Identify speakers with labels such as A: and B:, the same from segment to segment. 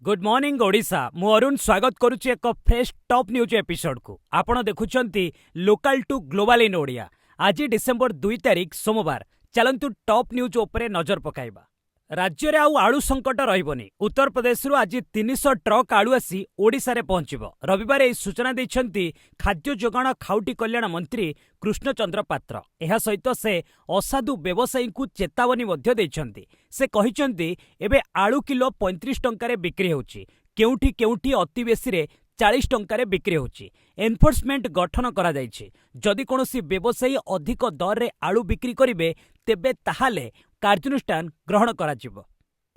A: Good morning Odisha. ମୁଁ ଅରୁଣ ସ୍ୱାଗତ କରୁଛି ଏକ ଫ୍ରେଶ୍ ଟପ୍ ନ୍ୟୁଜ୍ ଏପିସୋଡକୁ। ଆପଣ ଦେଖୁଛନ୍ତି local to global in Odia. ଆଜି ଡିସେମ୍ବର 2 ତାରିଖ, ସୋମବାର। ଚାଲନ୍ତୁ ଟପ୍ ନ୍ୟୁଜ୍ ଉପରେ ନଜର ପକାଇବା। ରାଜ୍ୟରେ ଆଉ ଆଳୁ ସଙ୍କଟ ରହିବନି। ଉତ୍ତରପ୍ରଦେଶରୁ ଆଜି 300 ଟ୍ରକ୍ ଆଳୁ ଆସି ଓଡ଼ିଶାରେ ପହଞ୍ଚିବ। ରବିବାର ଏହି ସୂଚନା ଦେଇଛନ୍ତି ଖାଦ୍ୟ ଯୋଗାଣ, ଖାଉଟି କଲ୍ୟାଣ ମନ୍ତ୍ରୀ କୃଷ୍ଣଚନ୍ଦ୍ର ପାତ୍ର। ଏହା ସହିତ ସେ ଅସାଧୁ ବ୍ୟବସାୟୀଙ୍କୁ ଚେତାବନୀ ମଧ୍ୟ ଦେଇଛନ୍ତି। ସେ କହିଛନ୍ତି, ଏବେ ଆଳୁ କିଲୋ 35 ଟଙ୍କାରେ ବିକ୍ରି ହେଉଛି। କେଉଁଠି କେଉଁଠି ଅତି ବେଶୀରେ 40 ଟଙ୍କାରେ ବିକ୍ରି ହେଉଛି। ଏନଫୋର୍ସମେଣ୍ଟ ଗଠନ କରାଯାଇଛି। ଯଦି କୌଣସି ବ୍ୟବସାୟୀ ଅଧିକ ଦରରେ ଆଳୁ ବିକ୍ରି କରିବେ, ତେବେ ତାହେଲେ କାର୍ଯ୍ୟାନୁଷ୍ଠାନ ଗ୍ରହଣ କରାଯିବ।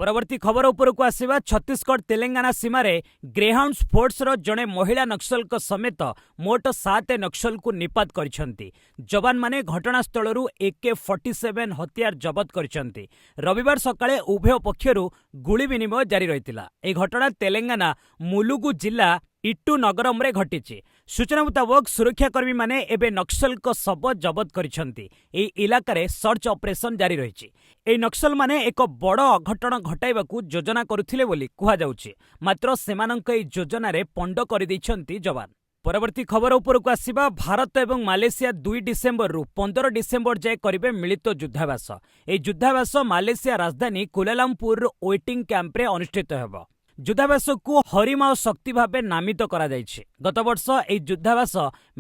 A: ପରବର୍ତ୍ତୀ ଖବର ଉପରକୁ ଆସିବା। ଛତିଶଗଡ଼ ତେଲେଙ୍ଗାନା ସୀମାରେ ଗ୍ରେହାଉଣ୍ଡସ୍ ଫୋର୍ସର ଜଣେ ମହିଳା ନକ୍ସଲଙ୍କ ସମେତ ମୋଟ ସାତ ନକ୍ସଲକୁ ନିପାତ କରିଛନ୍ତି। ଯବାନମାନେ ଘଟଣାସ୍ଥଳରୁ ଏକେ-47 ହତିଆର ଜବତ କରିଛନ୍ତି। ରବିବାର ସକାଳେ ଉଭୟ ପକ୍ଷରୁ ଗୁଳି ବିନିମୟ ଜାରି ରହିଥିଲା। ଏହି ଘଟଣା ତେଲେଙ୍ଗାନା ମୁଲୁଗୁ ଜିଲ୍ଲା ଇଟୁ ନଗରମରେ ଘଟିଛି। ସୂଚନା ମୁତାବକ, ସୁରକ୍ଷାକର୍ମୀମାନେ ଏବେ ନକ୍ସଲଙ୍କ ଶବ ଜବତ କରିଛନ୍ତି। ଏହି ଇଲାକାରେ ସର୍ଚ୍ଚ ଅପରେସନ ଜାରି ରହିଛି। ଏହି ନକ୍ସଲମାନେ ଏକ ବଡ଼ ଅଘଟଣ ଘଟାଇବାକୁ ଯୋଜନା କରୁଥିଲେ ବୋଲି କୁହାଯାଉଛି। ମାତ୍ର ସେମାନଙ୍କ ଏହି ଯୋଜନାରେ ପଣ୍ଡ କରିଦେଇଛନ୍ତି ଯବାନ। ପରବର୍ତ୍ତୀ ଖବର ଉପରକୁ ଆସିବା। ଭାରତ ଏବଂ ମାଲେସିଆ 2 ଡିସେମ୍ବରରୁ 15 ଡିସେମ୍ବର ଯାଏ କରିବେ ମିଳିତ ଯୁଦ୍ଧାଭ୍ୟାସ। ଏହି ଯୁଦ୍ଧାଭ୍ୟାସ ମାଲେସିଆ ରାଜଧାନୀ କୁଲାଲାମପୁରର ୱେଟିଂ କ୍ୟାମ୍ପରେ ଅନୁଷ୍ଠିତ ହେବ। ଯୁଦ୍ଧାଭ୍ୟାସକୁ ହରିମାଓ ଶକ୍ତି ଭାବେ ନାମିତ କରାଯାଇଛି। ଗତବର୍ଷ ଏହି ଯୁଦ୍ଧାଭ୍ୟାସ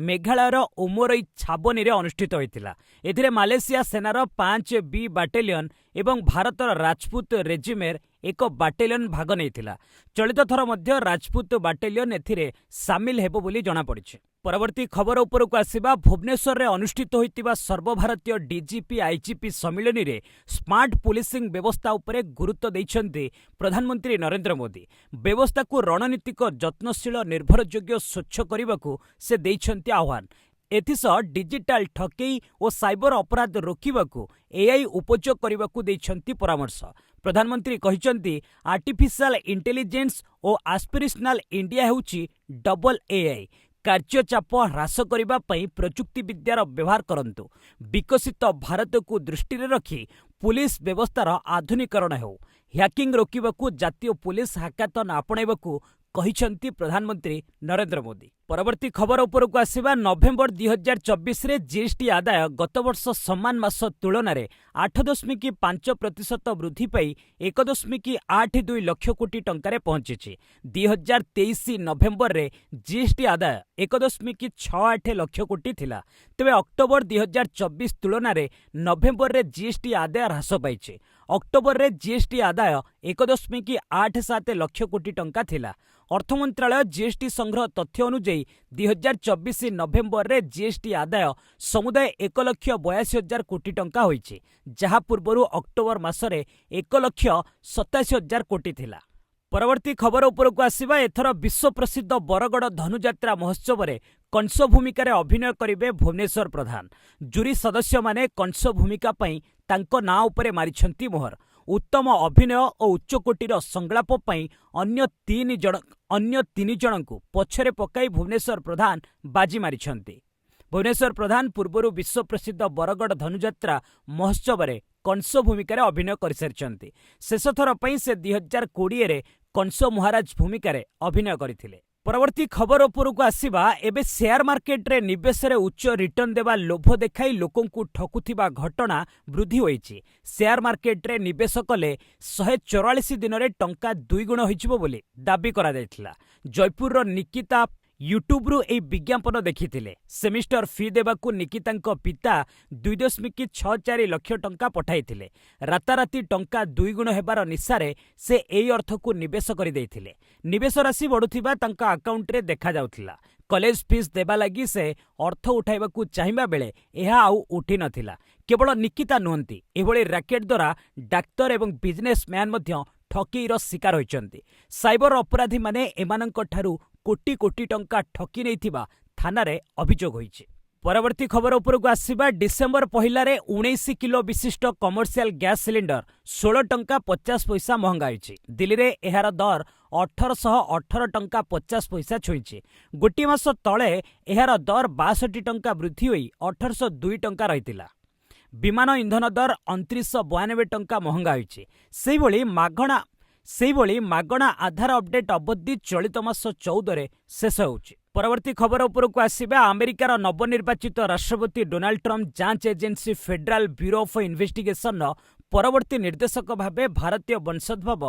A: ମେଘାଳୟର ଉମରଇ ଛାବନୀରେ ଅନୁଷ୍ଠିତ ହୋଇଥିଲା। ଏଥିରେ ମାଲେସିଆ ସେନାର 5 ବି ବାଟାଲିୟନ ଏବଂ ଭାରତର ରାଜପୁତ ରେଜିମେଣ୍ଟର ଏକ ବାଟାଲିୟନ ଭାଗ ନେଇଥିଲା। ଚଳିତ ଥର ମଧ୍ୟ ରାଜପୁତ ବାଟାଲିୟନ ଏଥିରେ ସାମିଲ ହେବ ବୋଲି ଜଣାପଡ଼ିଛି। ପରବର୍ତ୍ତୀ ଖବର ଉପରକୁ ଆସିବା। ଭୁବନେଶ୍ୱରରେ ଅନୁଷ୍ଠିତ ହୋଇଥିବା ସର୍ବଭାରତୀୟ ଡିଜିପି ଆଇଜିପି ସମ୍ମିଳନୀରେ ସ୍ମାର୍ଟ ପୋଲିସିଂ ବ୍ୟବସ୍ଥା ଉପରେ ଗୁରୁତ୍ୱ ଦେଇଛନ୍ତି ପ୍ରଧାନମନ୍ତ୍ରୀ ନରେନ୍ଦ୍ର ମୋଦି। ବ୍ୟବସ୍ଥାକୁ ରଣନୀତିକ, ଯତ୍ନଶୀଳ, ନିର୍ଭରଯୋଗ୍ୟ, ସ୍ୱଚ୍ଛ କରିବାକୁ ସେ ଦେଇଛନ୍ତି ଆହ୍ୱାନ। ଏଥିସହ ଡିଜିଟାଲ ଠକେଇ ଓ ସାଇବର ଅପରାଧ ରୋକିବାକୁ ଏଆଇ ଉପଯୋଗ କରିବାକୁ ଦେଇଛନ୍ତି ପରାମର୍ଶ। ପ୍ରଧାନମନ୍ତ୍ରୀ କହିଛନ୍ତି, ଆର୍ଟିଫିସିଆଲ ଇଣ୍ଟେଲିଜେନ୍ସ ଓ ଆସ୍ପିରେସନାଲ ଇଣ୍ଡିଆ ହେଉଛି ଡବଲ ଏଆଇ। କାର୍ଯ୍ୟଚାପ ହ୍ରାସ କରିବା ପାଇଁ ପ୍ରଯୁକ୍ତିବିଦ୍ୟାର ବ୍ୟବହାର କରନ୍ତୁ। ବିକଶିତ ଭାରତକୁ ଦୃଷ୍ଟିରେ ରଖି ପୁଲିସ ବ୍ୟବସ୍ଥାର ଆଧୁନିକୀକରଣ ହେଉ। ହ୍ୟାକିଂ ରୋକିବାକୁ ଜାତୀୟ ପୁଲିସ ହାକାଥନ ଆପଣାଇବାକୁ କହିଛନ୍ତି ପ୍ରଧାନମନ୍ତ୍ରୀ ନରେନ୍ଦ୍ର ମୋଦି। ପରବର୍ତ୍ତୀ ଖବର ଉପରକୁ ଆସିବା। ନଭେମ୍ବର 2024ରେ ଜିଏସ୍ଟି ଆଦାୟ ଗତବର୍ଷ ସମାନ ମାସ ତୁଳନାରେ 8.5% ବୃଦ୍ଧି ପାଇ 1.82 ଲକ୍ଷ କୋଟି ଟଙ୍କାରେ ପହଞ୍ଚିଛି। 2023 ନଭେମ୍ବରରେ ଜିଏସ୍ଟି ଆଦାୟ 1.68 ଲକ୍ଷ କୋଟି ଥିଲା। ତେବେ ଅକ୍ଟୋବର 2024 ତୁଳନାରେ ନଭେମ୍ବରରେ ଜିଏସ୍ଟି ଆଦାୟ ହ୍ରାସ ପାଇଛି। ଅକ୍ଟୋବରରେ ଜିଏସ୍ଟି ଆଦାୟ 1.87 ଲକ୍ଷ କୋଟି ଟଙ୍କା ଥିଲା। ଅର୍ଥ ମନ୍ତ୍ରାଳୟ ଜିଏସ୍ଟି ସଂଗ୍ରହ ତଥ୍ୟ ଅନୁଯାୟୀ, 2024 ନଭେମ୍ବରରେ ଜିଏସ୍ଟି ଆଦାୟ ସମୁଦାୟ 1,82,000 କୋଟି ଟଙ୍କା ହୋଇଛି, ଯାହା ପୂର୍ବରୁ ଅକ୍ଟୋବର ମାସରେ 1,87,000 କୋଟି ଥିଲା। ପରବର୍ତ୍ତୀ ଖବର ଉପରକୁ ଆସିବା। ଏଥର ବିଶ୍ୱପ୍ରସିଦ୍ଧ ବରଗଡ଼ ଧନୁଯାତ୍ରା ମହୋତ୍ସବରେ କଂସ ଭୂମିକାରେ ଅଭିନୟ କରିବେ ଭୁବନେଶ୍ୱର ପ୍ରଧାନ। ଜୁରି ସଦସ୍ୟମାନେ କଂସ ଭୂମିକା ପାଇଁ ତାଙ୍କ ନାଁ ଉପରେ ମାରିଛନ୍ତି ମୋହର। ଉତ୍ତମ ଅଭିନୟ ଓ ଉଚ୍ଚକୋଟୀର ସଂଳାପ ପାଇଁ ଅନ୍ୟ ତିନି ଜଣଙ୍କୁ ପଛରେ ପକାଇ ଭୁବନେଶ୍ୱର ପ୍ରଧାନ ବାଜି ମାରିଛନ୍ତି। ଭୁବନେଶ୍ୱର ପ୍ରଧାନ ପୂର୍ବରୁ ବିଶ୍ୱପ୍ରସିଦ୍ଧ ବରଗଡ଼ ଧନୁଯାତ୍ରା ମହୋତ୍ସବରେ କଂସ ଭୂମିକାରେ ଅଭିନୟ କରିସାରିଛନ୍ତି। ଶେଷଥର ପାଇଁ ସେ 2020ରେ କଂସ ମହାରାଜ ଭୂମିକାରେ ଅଭିନୟ କରିଥିଲେ। ପରବର୍ତ୍ତୀ ଖବର ଉପରକୁ ଆସିବା। ଏବେ ସେୟାର ମାର୍କେଟରେ ନିବେଶରେ ଉଚ୍ଚ ରିଟର୍ଣ୍ଣ ଦେବା ଲୋଭ ଦେଖାଇ ଲୋକଙ୍କୁ ଠକୁଥିବା ଘଟଣା ବୃଦ୍ଧି ହୋଇଛି। ସେୟାର ମାର୍କେଟରେ ନିବେଶ କଲେ 144 ଦିନରେ ଟଙ୍କା ଦୁଇଗୁଣ ହୋଇଯିବ ବୋଲି ଦାବି କରାଯାଇଥିଲା। ଜୟପୁରର ନିକିତା ୟୁଟ୍ୟୁବରୁ ଏହି ବିଜ୍ଞାପନ ଦେଖିଥିଲେ। ସେମିଷ୍ଟର ଫି ଦେବାକୁ ନିକିତାଙ୍କ ପିତା 2.64 ଲକ୍ଷ ଟଙ୍କା ପଠାଇଥିଲେ। ରାତାରାତି ଟଙ୍କା ଦୁଇଗୁଣ ହେବାର ନିଶାରେ ସେ ଏହି ଅର୍ଥକୁ ନିବେଶ କରିଦେଇଥିଲେ। ନିବେଶ ରାଶି ବଢ଼ୁଥିବା ତାଙ୍କ ଆକାଉଣ୍ଟରେ ଦେଖାଯାଉଥିଲା। କଲେଜ ଫିସ୍ ଦେବା ଲାଗି ସେ ଅର୍ଥ ଉଠାଇବାକୁ ଚାହିଁବା ବେଳେ ଏହା ଆଉ ଉଠିନଥିଲା। କେବଳ ନିକିତା ନୁହନ୍ତି, ଏଭଳି ରାକେଟ ଦ୍ୱାରା ଡାକ୍ତର ଏବଂ ବିଜନେସମ୍ୟାନ୍ ମଧ୍ୟ ଠକେଇର ଶିକାର ହୋଇଛନ୍ତି। ସାଇବର ଅପରାଧୀମାନେ ଏମାନଙ୍କଠାରୁ କୋଟି କୋଟି ଟଙ୍କା ଠକି ନେଇଥିବା ଥାନାରେ ଅଭିଯୋଗ ହୋଇଛି। ପରବର୍ତ୍ତୀ ଖବର ଉପରକୁ ଆସିବା। ଡିସେମ୍ବର 1ରେ 19 କିଲୋ ବିଶିଷ୍ଟ କମର୍ସିଆଲ ଗ୍ୟାସ୍ ସିଲିଣ୍ଡର 16 ଟଙ୍କା 50 ପଇସା ମହଙ୍ଗା ହୋଇଛି। ଦିଲ୍ଲୀରେ ଏହାର ଦର 1818 ଟଙ୍କା 50 ପଇସା ଛୁଇଁଛି। ଗୋଟିଏ ମାସ ତଳେ ଏହାର ଦର 62 ଟଙ୍କା ବୃଦ୍ଧି ହୋଇ 1802 ଟଙ୍କା ରହିଥିଲା। ବିମାନ ଇନ୍ଧନ ଦର 2992 ଟଙ୍କା ମହଙ୍ଗା ହୋଇଛି। ସେହିଭଳି ମାଗଣା ସେହିଭଳି ମାଗଣା ଆଧାର ଅପଡେଟ୍ ଅବଧି ଚଳିତ ମାସ 14ରେ ଶେଷ ହେଉଛି। ପରବର୍ତ୍ତୀ ଖବର ଉପରକୁ ଆସିବା। ଆମେରିକାର ନବନିର୍ବାଚିତ ରାଷ୍ଟ୍ରପତି ଡୋନାଲ୍ଡ ଟ୍ରମ୍ପ ଯାଞ୍ଚ ଏଜେନ୍ସି ଫେଡେରାଲ ବ୍ୟୁରୋ ଅଫ୍ ଇନଭେଷ୍ଟିଗେସନର ପରବର୍ତ୍ତୀ ନିର୍ଦ୍ଦେଶକ ଭାବେ ଭାରତୀୟ ବଂଶୋଦ୍ଭବ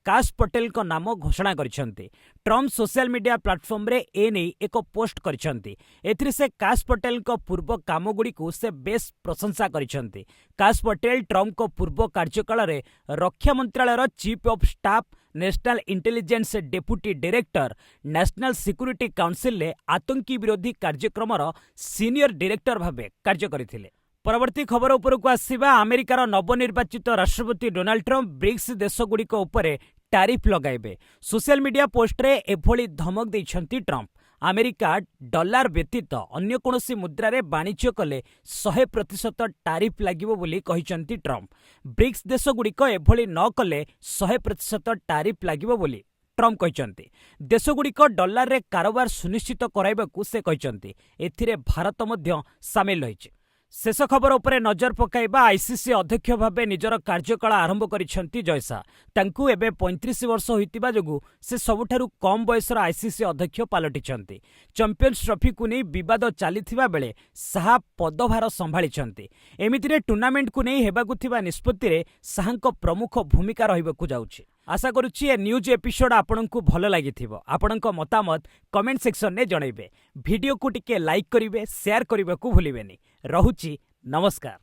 A: କାଶ ପଟେଲଙ୍କ ନାମ ଘୋଷଣା କରିଛନ୍ତି। ଟ୍ରମ୍ପ ସୋସିଆଲ ମିଡିଆ ପ୍ଲାଟଫର୍ମରେ ଏନେଇ ଏକ ପୋଷ୍ଟ କରିଛନ୍ତି। ଏଥିରେ ସେ କାଶ ପଟେଲଙ୍କ ପୂର୍ବ କାମଗୁଡ଼ିକୁ ସେ ବେଶ୍ ପ୍ରଶଂସା କରିଛନ୍ତି। କାଶ ପଟେଲ ଟ୍ରମ୍ପଙ୍କ ପୂର୍ବ କାର୍ଯ୍ୟକାଳରେ ରକ୍ଷା ମନ୍ତ୍ରାଳୟର Chief of Staff, National Intelligence Deputy Director, National Security କାଉନସିଲରେ ଆତଙ୍କୀ ବିରୋଧୀ କାର୍ଯ୍ୟକ୍ରମର ସିନିୟର ଡିରେକ୍ଟର ଭାବେ କାର୍ଯ୍ୟ କରିଥିଲେ। ପରବର୍ତ୍ତୀ ଖବର ଉପରକୁ ଆସିବା। ଆମେରିକାର ନବନିର୍ବାଚିତ ରାଷ୍ଟ୍ରପତି ଡୋନାଲ୍ଡ ଟ୍ରମ୍ପ ବ୍ରିକ୍ସ ଦେଶଗୁଡ଼ିକ ଉପରେ ଟାରିଫ୍ ଲଗାଇବେ। ସୋସିଆଲ ମିଡିଆ ପୋଷ୍ଟରେ ଏଭଳି ଧମକ ଦେଇଛନ୍ତି ଟ୍ରମ୍ପ। ଆମେରିକା ଡଲାର ବ୍ୟତୀତ ଅନ୍ୟ କୌଣସି ମୁଦ୍ରାରେ ବାଣିଜ୍ୟ କଲେ 100% ଟାରିଫ୍ ଲାଗିବ ବୋଲି କହିଛନ୍ତି ଟ୍ରମ୍ପ। ବ୍ରିକ୍ସ ଦେଶଗୁଡ଼ିକ ଏଭଳି ନ କଲେ 100% ଟାରିଫ୍ ଲାଗିବ ବୋଲି ଟ୍ରମ୍ପ କହିଛନ୍ତି। ଦେଶଗୁଡ଼ିକ ଡଲାରରେ କାରବାର ସୁନିଶ୍ଚିତ କରାଇବାକୁ ସେ କହିଛନ୍ତି। ଏଥିରେ ଭାରତ ମଧ୍ୟ ସାମିଲ ରହିଛି। ଶେଷ ଖବର ଉପରେ ନଜର ପକାଇବା। ଆଇସିସି ଅଧ୍ୟକ୍ଷ ଭାବେ ନିଜର କାର୍ଯ୍ୟକାଳ ଆରମ୍ଭ କରିଛନ୍ତି ଜୟ ଶାହ। ତାଙ୍କୁ ଏବେ 35 ବର୍ଷ ହୋଇଥିବା ଯୋଗୁଁ ସେ ସବୁଠାରୁ କମ୍ ବୟସର ଆଇସିସି ଅଧ୍ୟକ୍ଷ ପାଲଟିଛନ୍ତି। ଚାମ୍ପିୟନ୍ସ ଟ୍ରଫିକୁ ନେଇ ବିବାଦ ଚାଲିଥିବା ବେଳେ ଶାହା ପଦଭାର ସମ୍ଭାଳିଛନ୍ତି। ଏମିତିରେ ଟୁର୍ଣ୍ଣାମେଣ୍ଟକୁ ନେଇ ହେବାକୁ ଥିବା ନିଷ୍ପତ୍ତିରେ ଶାହାଙ୍କ ପ୍ରମୁଖ ଭୂମିକା ରହିବାକୁ ଯାଉଛି। ଆଶା କରୁଛି ଏ ନ୍ୟୁଜ୍ ଏପିସୋଡ୍ ଆପଣଙ୍କୁ ଭଲ ଲାଗିଥିବ। ଆପଣଙ୍କ ମତାମତ କମେଣ୍ଟ ସେକ୍ସନରେ ଜଣାଇବେ। ଭିଡିଓକୁ ଟିକେ ଲାଇକ୍ କରିବେ, ସେୟାର କରିବାକୁ ଭୁଲିବେନି। ରହୁଛି, ନମସ୍କାର।